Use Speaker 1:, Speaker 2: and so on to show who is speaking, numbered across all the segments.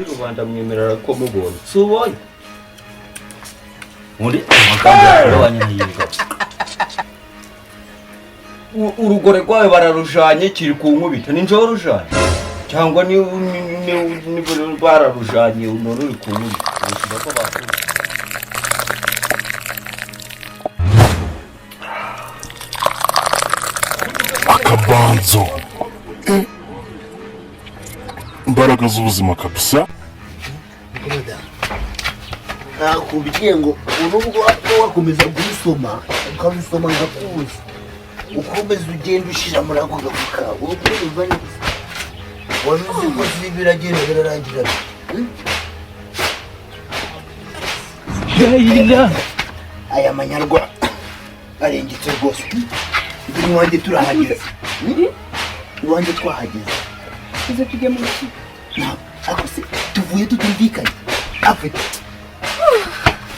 Speaker 1: Ubundi rubanda mwemerera ko mubonye si ubonye
Speaker 2: Ubundi amagambo yawe wanyanyiga.
Speaker 1: Urugore rwawe bararujanye, kiri ku nkubita ni njyewe rujanye cyangwa ni bararujanye none uri ku nkubita. Urashaka ko bakubita?
Speaker 3: Akabanzo. Eh. Imbaraga z'ubuzima kabisa.
Speaker 4: Nakubwiye ngo urubwo wakomeza kurusoma, ukarusoma nkakuzi, ukomeza ugenda ushyira muri ako gafuka, urukumva neza. Wari uzi ko zibi biragenda birarangira? Aya manyarwa arengetse rwose. Ndi iwanjye, turahageze, iwanjye twahageze.
Speaker 5: Tuze tujye mu rukiko.
Speaker 4: Ntabwo ariko se tuvuye tutumvikanye afite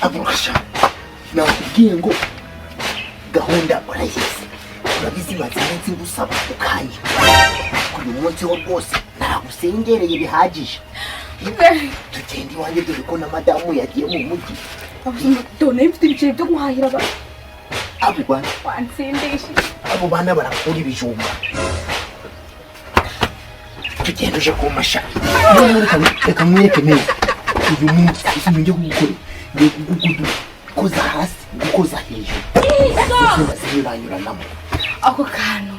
Speaker 4: agurasha. Nakubwiye ngo gahunda urayizi, urabizi, maze iminsi ngusaba ukanya. Uyu munsi wo rwose ntabwo usengereye bihagije. Tugenda iwanjye, dore ko na madamu yagiye mu mujyi.
Speaker 5: Dore mfite ibiceri byo guhahira abantu.
Speaker 4: Abo bana
Speaker 5: Wansindishije.
Speaker 4: Abo bana barakura ibijumba. Tugenda uje kumasha. None reka mwereke neza. Uyu munsi ikintu ngiye kugukorera, ngiye kugukoza hasi, gukoza hejuru, ndetse bazinyuranyuranamo.
Speaker 5: Ako kantu.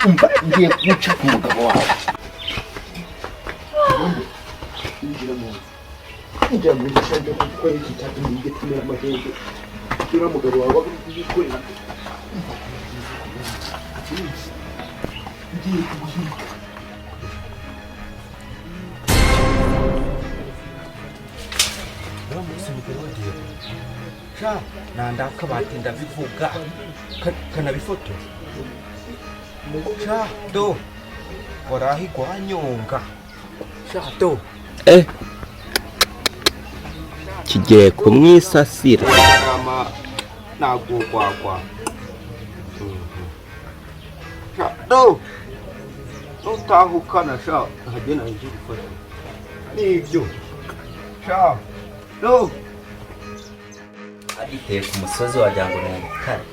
Speaker 4: Umva, ngiye guca ku mugabo wawe. Injira mu nzu, injira mu nzu. Nshaka gukora iki cyatumye njye tumera amahembe. Uriya mugabo wawe uri kugukorera, ngiye kuguhiga.
Speaker 1: Sha, nanda akabati ndabivuga. Kanabifotora sha, do warahigwa nyonga sha, do.
Speaker 2: Eh. Kigiye kumwisasira.
Speaker 1: Ama nagugwagwa sha, do nutahukana sha, hagena nje gufata nibyo sha, do.
Speaker 2: Agiteye ku musozi wagira ngo ni urutare.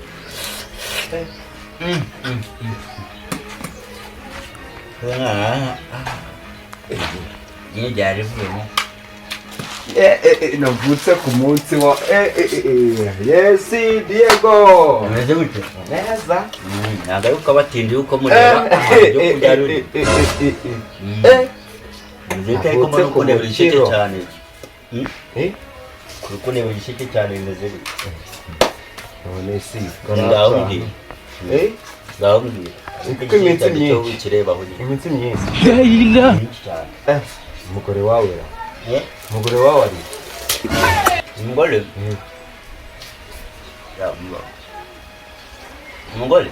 Speaker 2: Nyine ryari rivuyemo.
Speaker 1: Navutse ku munsi wa yes, Diego.
Speaker 2: Bimeze gutyo.
Speaker 1: Neza.
Speaker 2: Ntabwo ari uko abatindi yuko mureba ahantu ibyo kurya ruri. Bimeze bite ariko?
Speaker 1: Navutse
Speaker 2: Mbona
Speaker 1: ku
Speaker 2: ukuntu igisheke
Speaker 1: mukiro.
Speaker 2: cyane. Kuri kuneba igisheke cyane, bimeze bite?
Speaker 1: None si
Speaker 2: Ngaho mbwira. Ngaho mbwira.
Speaker 1: Kuko iminsi
Speaker 2: Igisheke cyo
Speaker 1: myinshi.
Speaker 2: ukirebaho nyine.
Speaker 1: Iminsi myinshi.
Speaker 2: Myinshi cyane.
Speaker 1: Umugore wawe ra?
Speaker 2: Eh?
Speaker 1: Umugore wawe ari?
Speaker 2: Umugore? Ya, umugore?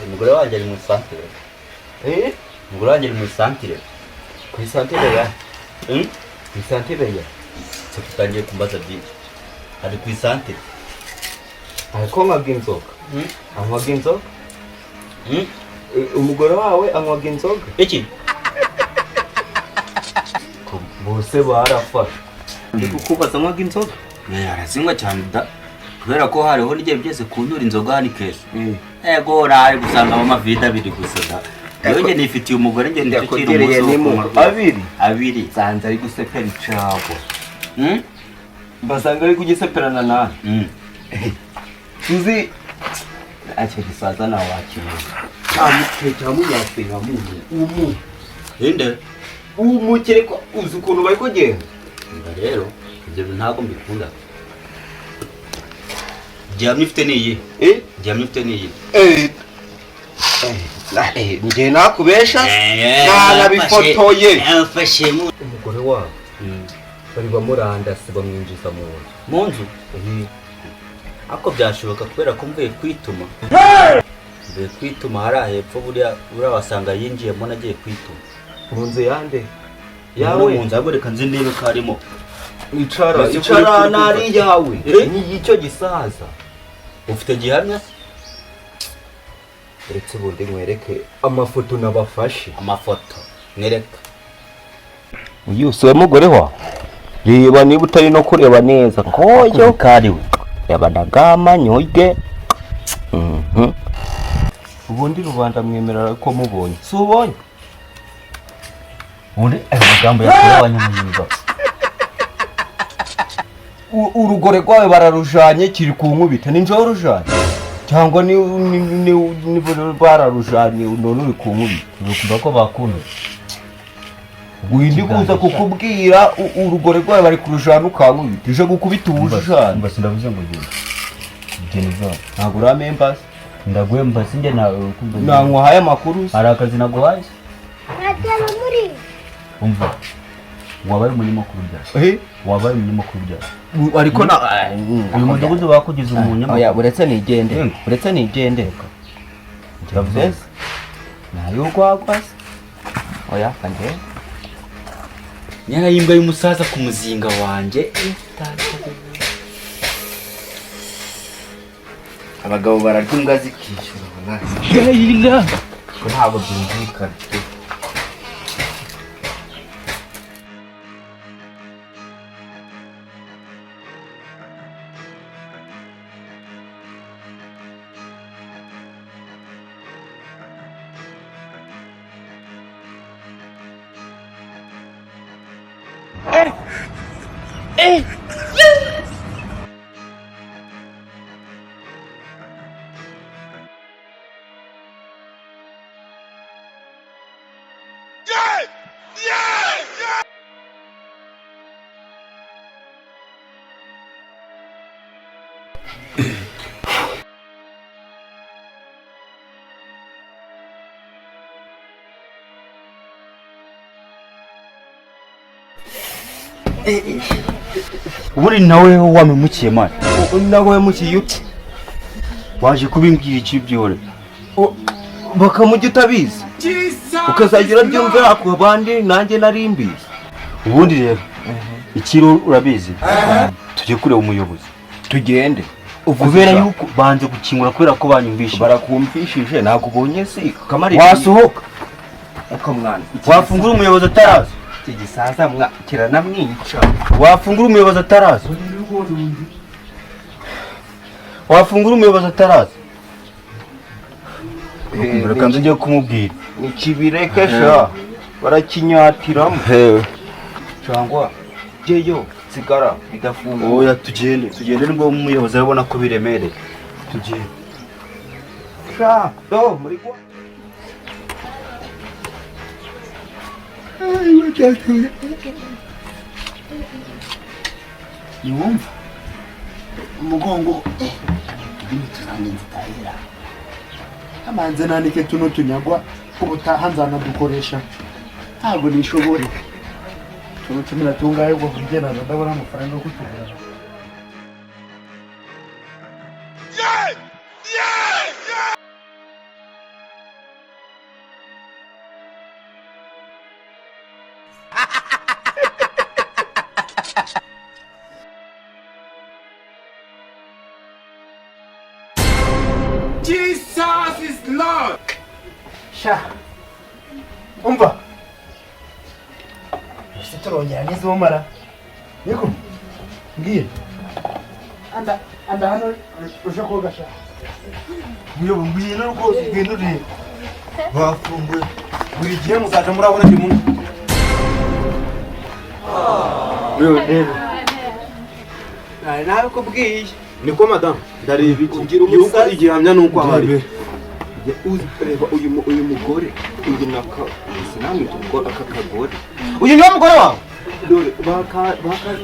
Speaker 2: Umugore wanjye ari mu santere. Umugore wanjye ari mu santere.
Speaker 1: Ku isantere ya?
Speaker 2: Hmm?
Speaker 1: Ku isantere ya?
Speaker 2: Se tutangiye kumbaza byinshi. Ari ku isantere.
Speaker 1: Ariko anywaga inzoga? Anywaga inzoga?
Speaker 2: Hmm?
Speaker 1: Umugore wawe anywaga inzoga?
Speaker 2: Iki?
Speaker 1: Ko bose barafashwe, ndi kukubaza, anywaga inzoga?
Speaker 2: Arazinywa cyane da. Kubera ko hariho n'igihe byose kunyura inzoga hano ikesha. Ego, nawe gusangamo amavide abiri gusa da. Yewe, njye nifitiye umugore, njye nicyo kintu
Speaker 1: Yakugereye
Speaker 2: umunsi wo
Speaker 1: ni mu
Speaker 2: kunywa.
Speaker 1: Abiri?
Speaker 2: Abiri.
Speaker 1: Nsanze ari gusepera icagwa.
Speaker 2: Hmm?
Speaker 1: Mbasanga ari kugiseperana nawe. Tuzi icyo gisaza nawe wakimenya cya munyafurika mumu umu.
Speaker 2: Inde?
Speaker 1: Umukere, uzi ukuntu bari kugenda.
Speaker 2: Umva rero, ibyo bintu ntabwo mbikunda. Gihamya ufite ni iyi.
Speaker 1: Eh.
Speaker 2: Gihamya ufite ni iyi.
Speaker 1: Eh, njye nakubesha nanabifotoye.
Speaker 2: Yamfashe mu
Speaker 1: Umugore wabo bari bamurandasi, bamwinjiza mu nzu.
Speaker 2: Mu nzu? Ariko byashoboka kubera ko mvuye kwituma. Mvuye kwituma hariya hepfo, buriya wasanga yinjiyemo nagiye kwituma.
Speaker 1: Mu nzu yande?
Speaker 2: Yawe
Speaker 1: Yawe?
Speaker 2: mu nzu, ahubwo reka nzi ndebe ko harimo.
Speaker 1: Icara.
Speaker 2: Mbese
Speaker 1: Icara. Nari yawe.
Speaker 2: Eh?
Speaker 1: Ni icyo gisaza.
Speaker 2: Ufite gihamya se?
Speaker 1: Uretse ubundi nkwereke amafoto nabafashe.
Speaker 2: Amafoto. Mwereka.
Speaker 1: Uyu si we mugore wawe? Reba niba utari no kureba neza nkoyo
Speaker 2: kariwe.
Speaker 1: Reba ndagama nyoge. Ubundi rubanda mwemerera ko mubonye. Si ubonye?
Speaker 2: Ubundi ayo magambo yakorewe abanyamuyiga.
Speaker 1: Urugore rwawe bararujanye kiri ku nkubita. Ni njyewe urujanye? Cyangwa ni bararujanye none uri ku nkubita?
Speaker 2: Urukumva ko bakunda.
Speaker 1: Windi kuza kukubwira urugore rwawe bari kurujana ukankubita. Ije gukubita ubujana.
Speaker 2: Mbese ndavuze ngo genda. Geneva.
Speaker 1: Ntabwo uramemba se?
Speaker 2: Ndaguhemba sinjye nawe ukumva.
Speaker 1: Nankwahaye amakuru se?
Speaker 2: Hari akazi naguhaye se? Umva. Wabaye umunyamakuru ryari? Wabaye umunyamakuru ryari?
Speaker 1: Ariko na
Speaker 2: uyu mudugudu bakugize umunyamakuru.
Speaker 1: Oya, uretse nigende. Uretse nigende.
Speaker 2: Ndavuze.
Speaker 1: Nayo urwagwa se? Oya, kanje.
Speaker 2: Nyana y'imbwa y'umusaza ku muzinga wanjye.
Speaker 4: Abagabo bararya imbwa zikishyura wallahi.
Speaker 2: Ko ntabwo byumvikana. Ubundi nawe wamemukiye mani.
Speaker 1: Nawe mukiye ute?
Speaker 2: Waje kubimbwira iki byore?
Speaker 1: Bakamujya utabizi. Ukazagira byumvira ku bandi nanjye nari mbizi.
Speaker 2: Ubundi rero ikiro urabizi. Tujye kureba umuyobozi.
Speaker 1: Tugende.
Speaker 2: Kubera yuko banze gukingura kubera ko banyumvishije.
Speaker 1: Barakumvishije ntabwo ubonye si kamari.
Speaker 2: Wasohoka.
Speaker 1: Ukamwana.
Speaker 2: Wafungura umuyobozi ataraza.
Speaker 1: Iki gisaza mwa kiranamwica.
Speaker 2: Wafungura umuyobozi ataraza. Wafungura umuyobozi ataraza. Reka nze njye kumubwira.
Speaker 1: Nikibireke sha. Barakinyatiramo. Cyangwa jeyo sigara bidafunguye.
Speaker 2: Oya tugende, tugende nibwo umuyobozi arabona ko biremereye. Tugende.
Speaker 1: Sha, do muri kwa.
Speaker 4: Niwumva umugongo ibintu tuzange nzitahira amanze nanike tuno tunyagwa ubutaha nzanadukoresha ntabwo nishobore tuno cumi na tungahe ubwo kugenana ndabona amafaranga yo kutugura.
Speaker 6: Jesus is Lord.
Speaker 4: Sha. Umva. Ese turongera nizomara. Niko. Ngiye. Anda anda hano uje koga sha.
Speaker 6: Muyobo ngwino rwose ngwino urebe. Bafunguye. Buri gihe muzaje murabona ndi muntu.
Speaker 1: Muyobo ndebe. Nari nabikubwiye.
Speaker 6: Niko madam, ndareba iki yuko igihamya nuko ahari.
Speaker 1: Reba uyu mugore, uyu naka sinamwita umugore aka kagore.
Speaker 6: Uyu niwe mugore wawe?
Speaker 1: Dore baka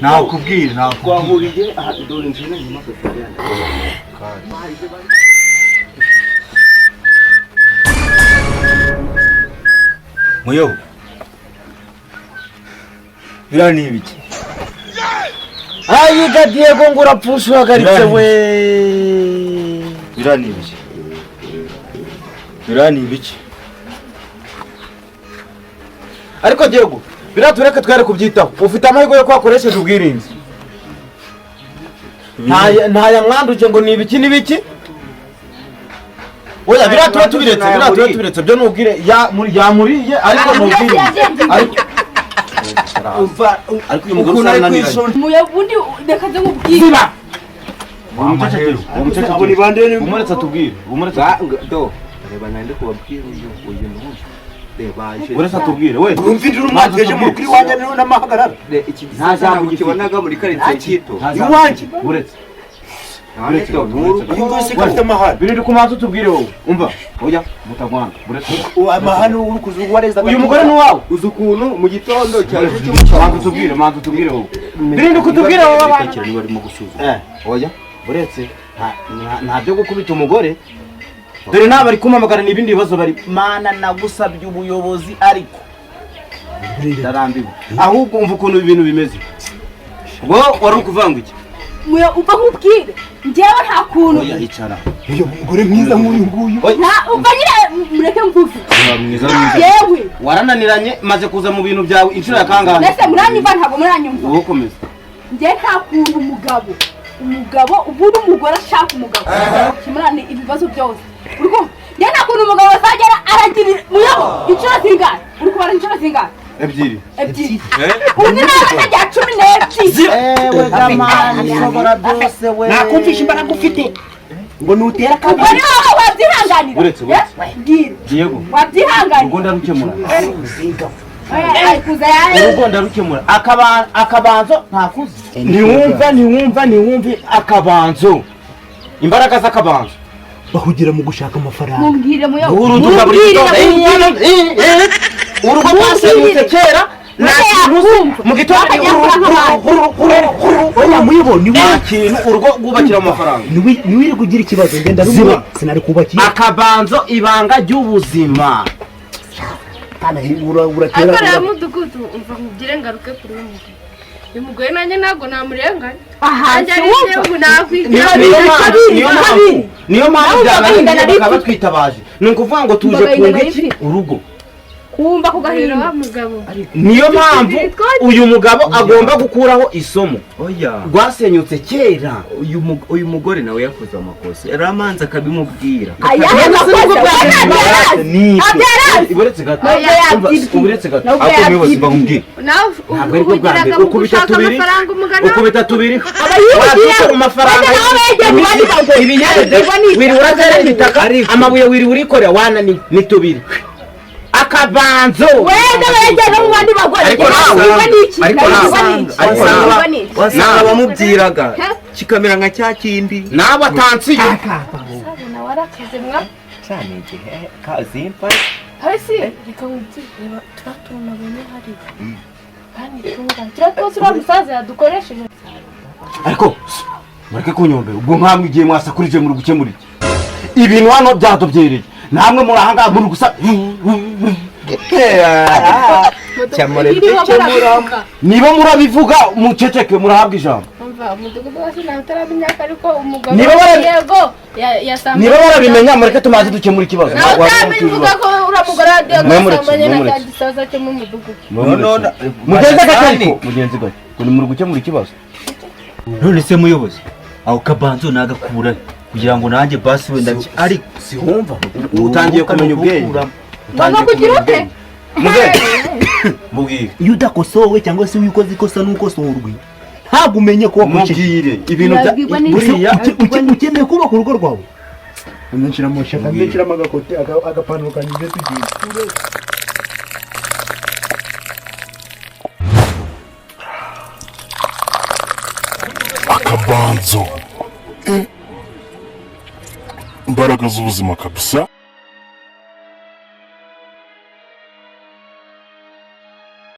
Speaker 2: nakubwira nakubwira.
Speaker 1: Twahuriye aha dore nzina nyuma gafariyana.
Speaker 2: Muyobo. Biriya ni ibiki?
Speaker 7: Ayiga Diego ngo urapfusha uhagaritse we.
Speaker 2: Biriya ni ibiki? Biriya ni ibiki?
Speaker 6: Ariko Diego, biriya tureke twere kubyitaho. Ufite amahirwe yo kwakoresheje ubwirinzi. Nta yamwanduje ngo ni ibiki n'ibiki. Oya biriya tuba tubiretse, biriya tuba tubiretse byo nubwire ya yamuriye ariko nubwirinzi. Ariko
Speaker 1: Umva
Speaker 2: Ariko uyu mugore
Speaker 1: ukuntu ari
Speaker 2: usananiranye.
Speaker 1: kwishonda.
Speaker 5: Muyabundi reka nze nkubwire.
Speaker 2: Ziba.
Speaker 6: Abo ni bande ni
Speaker 2: Umuretse atubwire. Umuretse.
Speaker 1: Do reba nande kubabwira uyu n'uyu. Reba aje.
Speaker 2: Uretse atubwire we.
Speaker 6: Urumva induru mwateje mu kuri wanjye niho n'amahagarara.
Speaker 1: Iki
Speaker 2: Nta jambo
Speaker 1: ntabwo
Speaker 2: ugifite.
Speaker 1: kibonaga muri karitsiye Kito.
Speaker 6: Iwanjye.
Speaker 2: Uretse.
Speaker 6: Uyu nguyu se ko afite amahane.
Speaker 2: Birindi kumanza utubwire wowe. Umva. Oya, mutagwana. Uretse.
Speaker 6: Amahane uri kuzuba wareza.
Speaker 2: Uyu mugore ni uwawe.
Speaker 1: Uzi ukuntu mu gitondo cyaje cy'umucanga.
Speaker 2: Manza utubwire, manza utubwire wowe. Birindi kutubwire wowe abantu.
Speaker 1: Niba arimo gusuzuma.
Speaker 2: Oya, uretse nta byo gukubita umugore. Dore naba bari kumpamagara ni ibindi bibazo bari. Mana nagusabye ubuyobozi ariko ndarambiwe. Ahubwo umva ukuntu ibintu bimeze.
Speaker 1: Wowe wari ukuvanga iki?
Speaker 5: Muya umva nkubwire. Njyewe nta kuntu.
Speaker 2: Oya, icara.
Speaker 6: Uyu mugore mwiza nk'uyu nguyu.
Speaker 5: Nta umva nyine mureke mvuge.
Speaker 2: Mwiza mwiza.
Speaker 5: Yewe.
Speaker 2: Warananiranye maze kuza mu bintu byawe inshuro ya kangahe?
Speaker 5: Mbese muranyumva ntabwo muranyumva.
Speaker 2: Wowe komeza.
Speaker 5: Njye nta kuntu umugabo ubundi umugore ashaka umugabo kimurane ibibazo byose. Uriko njye nta kuntu umugabo azagera aragira muyabo inshuro zingahe? Uri kubara inshuro zingahe?
Speaker 2: Ebyiri.
Speaker 5: Ebyiri. Undi nawe akagira 12.
Speaker 7: Ewe gamani ushobora byose we.
Speaker 4: Nakumvisha imbaraga ufite ngo nutera
Speaker 5: Ubwo
Speaker 4: kabiri.
Speaker 5: ni wowe wabyihanganira.
Speaker 2: Uretse, uretse.
Speaker 5: Mbwira.
Speaker 2: Diego.
Speaker 5: Wabyihanganira.
Speaker 2: Urugo ndarukemura.
Speaker 5: Ari kuza yaje.
Speaker 2: Urugo ndarukemura. Akabanzo ntakuzi. Ntiwumva akabanzo. Imbaraga z'akabanzo.
Speaker 4: Bahugira mu gushaka amafaranga.
Speaker 5: Mumbwire muyo.
Speaker 2: Uruduka buri gitondo. Urugo rwasenyutse kera. Nta kintu mu gitondo.
Speaker 4: Oya muyobo ni
Speaker 2: Nta kintu urugo rwubakira amafaranga.
Speaker 4: niwe kugira ikibazo ngenda
Speaker 2: Ziba.
Speaker 4: sinari kubakiye.
Speaker 2: Akabanzo ibanga ry'ubuzima.
Speaker 4: Kana uratera.
Speaker 8: Ariko rero mudugudu umva nkubwire ngaruke kuri uyu mugore. Uyu mugore nanjye ntabwo namurenganya.
Speaker 5: Aha
Speaker 8: Nanjye
Speaker 5: si
Speaker 8: ari
Speaker 5: wumva.
Speaker 8: njyewe nakwigira.
Speaker 2: Niyo mpamvu
Speaker 5: Nawe
Speaker 2: byabananiye
Speaker 5: ugahinda
Speaker 2: bakaba batwitabaje. Ni ukuvuga ngo tuje
Speaker 5: Ugahinda
Speaker 2: kunga iki
Speaker 5: nari
Speaker 2: urugo.
Speaker 5: Kumva ku gahinda.
Speaker 8: Wa mugabo.
Speaker 2: Niyo mpamvu uyu mugabo agomba gukuraho isomo.
Speaker 1: Oya.
Speaker 2: Rwasenyutse kera.
Speaker 1: Uyu mugore nawe yakoze amakosa. Yaramanza akabimubwira.
Speaker 5: Ayahe makosa? Abyarazi.
Speaker 2: Uretse gato.
Speaker 5: Nubwo
Speaker 2: Uretse gato.
Speaker 5: Nubwo
Speaker 1: Ariko umuyobozi
Speaker 5: yabyibwiye.
Speaker 1: bamubwira.
Speaker 8: Nawe
Speaker 2: Ntabwo aribwo bwa
Speaker 8: uhugiraga
Speaker 2: mbere.
Speaker 8: mu
Speaker 2: Ukubita
Speaker 8: gushaka
Speaker 2: tubiri.
Speaker 8: amafaranga umugana.
Speaker 2: Ukubita tubiri.
Speaker 5: Abayihugiraho.
Speaker 2: Watuka mu mafaranga.
Speaker 5: Maze nawe begera mu bandi bagore.
Speaker 2: Ibiyede.
Speaker 5: Abibwirwa n'iki?
Speaker 2: Wiri uratera ibitaka. Amabuye wiri urikorera wananiwe. Ni tubiri. Akabanzo.
Speaker 5: Wenda begera no mu bandi bagore.
Speaker 1: Ariko nawe-
Speaker 5: Nabibwirwa n'iki?
Speaker 1: ariko nawe-
Speaker 5: Nabibwirwa n'iki?
Speaker 1: ariko nawe-
Speaker 5: Nabibwirwa n'iki?
Speaker 1: Wasanga bamubwiraga kikamera nka cya kindi.
Speaker 2: Nawe atansiyo.
Speaker 8: Nawe arakaze mwa.
Speaker 1: Cyane igihe kazimpa.
Speaker 8: Hasi reka nkubwire reba turiya tuntu nabonye hariya. Kandi tungana. Turiya twose uriya musaza yadukoresheje.
Speaker 2: Ariko mureke kunyombera ubwo nkamwe igihe mwasakurije muri gukemura iki ibintu hano byatobyereye namwe muri ahangaha muri gusa
Speaker 8: Iriho barabivuga.
Speaker 2: niba murabivuga muceceke murahabwa ijambo.
Speaker 8: Umva umudugudu wose ntawe utaramenya ko ariko umugabo
Speaker 2: Niba
Speaker 8: yego yasambanye.
Speaker 2: Niba barabimenya mureke tumaze dukemura ikibazo.
Speaker 8: Nawe utabivuga ko uriya mugore wa Diego
Speaker 2: Mwemuretse,
Speaker 8: yasambanye na cya
Speaker 2: mwemuretse.
Speaker 8: gisaza cyo mu mudugudu.
Speaker 2: Mugenzi gake ariko mugenzi gake ngo ni muri gukemura ikibazo.
Speaker 1: None se muyobozi aho kabanzo nagakura kugira ngo nanjye basi wenda ariko
Speaker 2: Siwumva utangiye kumenya ubwenge.
Speaker 5: Ngomba kugira ute?
Speaker 2: Muzehe mubwire.
Speaker 4: Iyo udakosowe cyangwa se iyo ukoze ikosa n'ukosorwe ntabwo umenye ko wakoresheje.
Speaker 2: Mubwire ibintu bya
Speaker 5: Nabibwirwa n'iki?
Speaker 2: buriya
Speaker 4: Ukeneye kubaka urugo rwawe.
Speaker 6: Ndinshiramo agakote agapantaro kanjye tugiye.
Speaker 3: Akabanzo. Imbaraga z'ubuzima kabisa.